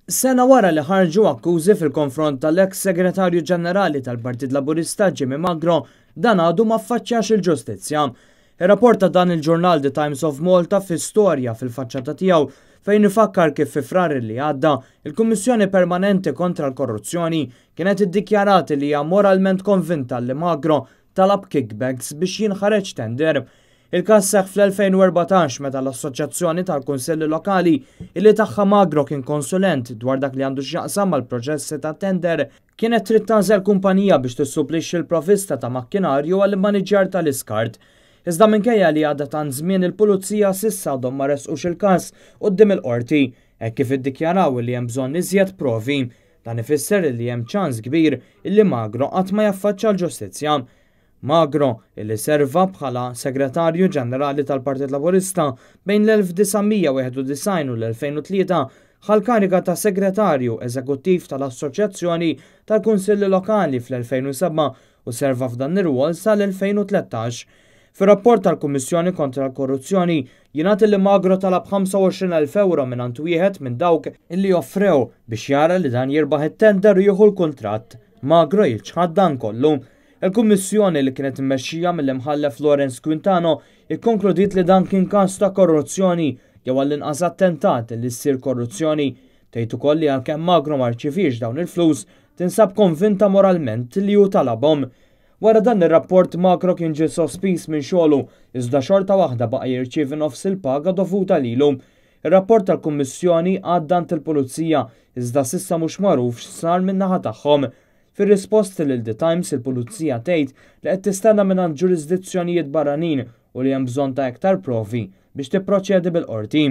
Sena wara li ħarġu akkużi fil-konfront tal-eks Segretarju Ġenerali tal-Partit Laburista Jimmy Magro, dan għadu ma ffaċċjax il-ġustizzja. Irrapporta dan il-ġurnal The Times of Malta fi storja fil-faċċata tiegħu fejn ifakkar kif fi Frar li għadda, il-Kummissjoni Permanenti kontra l-Korruzzjoni kienet iddikjarat li hija moralment konvinta li Magro talab kickbacks biex jinħareġ tender. Il-każ seħħ fl-2014 meta l-Assoċjazzjoni tal-Kunsilli Lokali, illi tagħha Magro kien konsulent dwar dak li għandu x'jaqsam mal-proċessi ta' tender, kienet trid tagħżel kumpanija biex tissupplixxi l-provvista ta' makkinarju għall-immaniġġjar tal-iskart. Iżda minkejja li għadda tant żmien, il-pulizija s'issa għadhom ma ressqux il-każ quddiem il-qorti, hekk kif iddikjaraw li hemm bżonn iżjed provi. Dan ifisser li hemm ċans kbir illi Magro qatt ma jaffaċċa l-ġustizzja. Magro, illi serva bħala Segretarju Ġenerali tal-Partit Laburista bejn l-1991 u l-2003, ħa l-kariga ta' Segretarju Eżekuttiv tal-Assoċjazzjoni tal-Kunsilli Lokali fl-2007 u serva f'dan ir-rwol sal-2013. Fir-rapport tal-Kummissjoni kontra l-Korruzzjoni jingħad li Magro talab 25,000 euro mingħand wieħed minn dawk illi offrew biex jara li dan jirbaħ it-tender u jieħu l-kuntratt. Magro jiċħad dan kollu. Il-Kummissjoni, li kienet immexxija mill-Imħallef Lawrence Quintano, ikkonkludiet li dan kien każ ta' korruzzjoni jew għall-inqas attentat li ssir korruzzjoni. Tgħid ukoll li għalkemm Magro ma rċiviex dawn il-flus, tinsab konvinta moralment li hu talabhom. Wara dan ir-rapport, Magro kien ġie sospiż minn xogħlu, iżda xorta waħda baqa' jirċievi nofs il-paga dovuta lilu. Ir-rapport tal-Kummissjoni għadda għand il-Pulizija, iżda s'issa mhux magħruf x'sar min-naħa tagħhom. Fir-risposti lil The Times, il-Pulizija tgħid li qed tistenna mingħand ġurisdizzjonijiet barranin u li hemm bżonn ta' iktar provi biex tipproċedi bil-qorti.